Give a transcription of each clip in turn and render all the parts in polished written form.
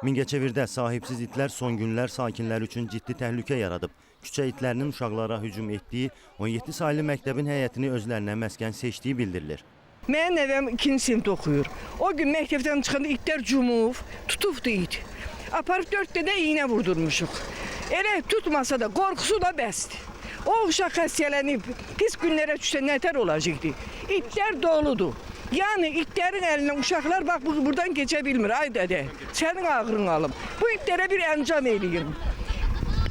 Mingəçevirdə sahibsiz itlər son günlər sakinlər üçün ciddi təhlükə yaradıb. Küçə itlərinin uşaqlara hücum etdiyi 17 saylı məktəbin həyətini özlərinə məskən seçdiyi bildirilir. Mənim nəvəm 2-ci sinifdə oxuyur. O gün məktəbdən çıxanda itlər cumub, tutubdu it. Aparıb 4 dənə iynə vurdurmuşuq. Elə tutmasa da qorxusu da bəsdir. O uşaq xəstələnib, pis günlərə düşsə nətər olacaqdı? İtlər doludur. Yəni itlərin əlindən uşaqlar bax buradan keçə bilmir. Ay dədə, sənin ağrın alım. Bu itlərə bir əncam eləyin.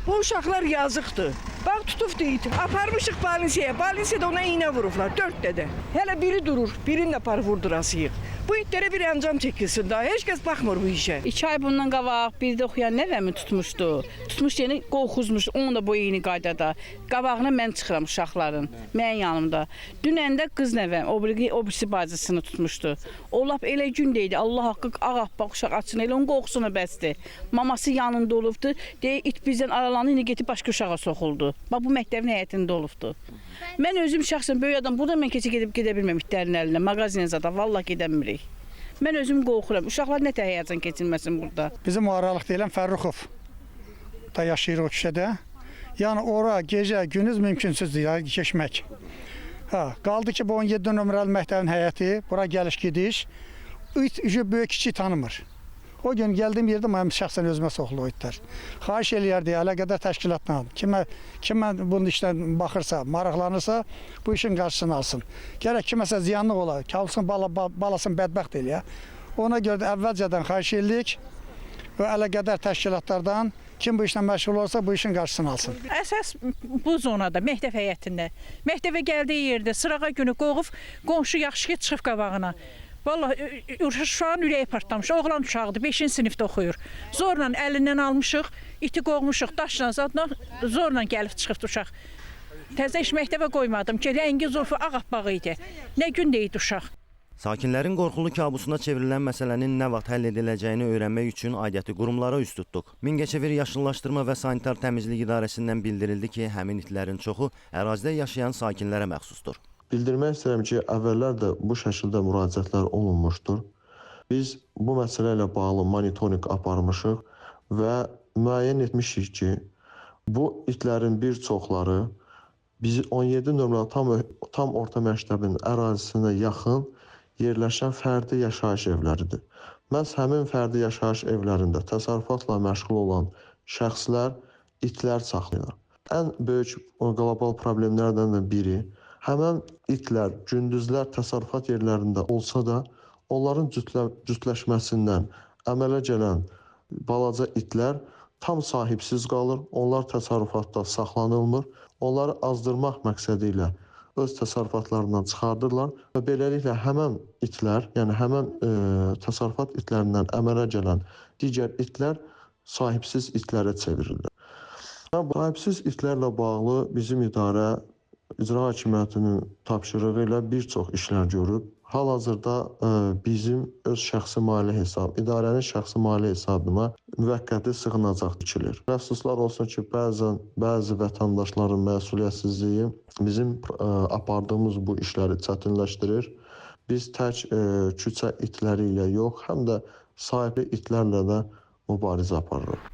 Bu uşaqlar yazıqdır. Bax tutubdu it. Aparmışıq balinsiyaya. Balinsiyada ona iynə vurublar. 4 dədə. Hələ biri durur, birini də aparıb vurdurasıyıq. Bu itlərə bir əncam çəkilsin daha. Heç kəs baxmır bu işə. 2 ay bundan qabaq bir də oxuyan nəvəmi tutmuşdu. Tutmuş yəni qorxuzmuş, onun da bu eyni qaydada. Qabağına mən çıxıram uşaqların, mənim yanımda. Dünən də qız nəvəm, o birisi bacısını tutmuşdu. O lap elə gün deydi, Allah haqqı ağappaq uşaq açın, elə onun qorxusuna bəsdir. Maması yanında olubdu, deyir it bizdən aralandı, indi getib başqa uşağa soxuldu. Bax bu məktəbin həyətində olubdu. Mən özüm şəxsən böyük adam, burada mən keçə gedib gedə bilmirəm itlərin əlinə, mağazinə zada, vallah gedə bilmirik. Mən özüm qorxuram. Uşaqlar nə tər həyəcan keçirməsin burada. Bizim o aralıq deyilən Fərruxov da yaşayır o küçədə. Yəni ora gecə, gündüz mümkünsüzdür ya keçmək. Hə, qaldı ki bu 17 nömrəli məktəbin həyəti, bura gəliş gidiş. İt böyük kiçik tanımır. O gün gəldiyim yerdə mənim şəxsən özümə soxuldu o itlər. Xahiş eləyərdi əlaqədar təşkilatla. Kimə bunun işlə baxırsa, maraqlanırsa, bu işin qarşısını alsın. Gərək kiməsə ziyanlıq ola, kalsın balasını bədbəxt eləyə. Ona görə də əvvəlcədən xahiş elədik və əlaqədar təşkilatlardan kim bu işlə məşğul olsa bu işin qarşısını alsın. Əsas bu zonada, məktəb həyətində. Məktəbə gəldiyi yerdə sırağa günü qoğub, qonşu yaxşı ki çıxıb qabağına. Vallahi uşağın ürəyi partlamış. Oğlan uşağıdır, 5-ci sinifdə oxuyur. Zorla əlindən almışıq, iti qoğmuşuq, daşla zadla zorla gəlib çıxıbdı uşaq. Təzə iş məktəbə qoymadım ki, rəngi zülfü ağappaq idi. Nə gün deyildi uşaq. Sakinlərin qorxulu kabusuna çevrilən məsələnin nə vaxt həll ediləcəyini öyrənmək üçün aidiyyəti qurumlara üz tutduq. Mingəçevir Yaşıllaşdırma və Sanitar Təmizlik İdarəsindən bildirildi ki, həmin itlərin çoxu ərazidə yaşayan sakinlərə məxsusdur. Bildirmək istəyirəm ki, əvvəllər də bu şəkildə müraciətlər olunmuşdur. Biz bu məsələ ilə bağlı monitorinq aparmışıq və müəyyən etmişik ki, bu itlərin bir çoxları bizi 17 nömrəli tam orta məktəbin ərazisinə yaxın yerləşən fərdi yaşayış evləridir. Məhz həmin fərdi yaşayış evlərində təsərrüfatla məşğul olan şəxslər itlər saxlayırlar. Ən böyük qlobal problemlərdən də biri həmən itlər gündüzlər təsərrüfat yerlərində olsa da, onların cütləşməsindən əmələ gələn balaca itlər tam sahibsiz qalır, onlar təsərrüfatda saxlanılmır, onları azdırmaq məqsədi ilə öz təsərrüfatlarından çıxardırlar və beləliklə həmən itlər, yəni həmən təsərrüfat itlərindən əmələ gələn digər itlər sahibsiz itlərə çevrilir. Sahibsiz itlərlə bağlı bizim idarə İcra Hakimiyyətinin tapşırığı ilə bir çox işlər görüb. Hal-hazırda bizim öz şəxsi maliyyə hesabı, idarənin şəxsi maliyyə hesabına müvəqqəti sığınacaq tikilir. Əfsuslar olsun ki, bəzən bəzi vətəndaşların məsuliyyətsizliyi bizim apardığımız bu işləri çətinləşdirir. Biz tək küçə itləri ilə yox, həm də sahibli itlərlə də mübarizə aparırıq.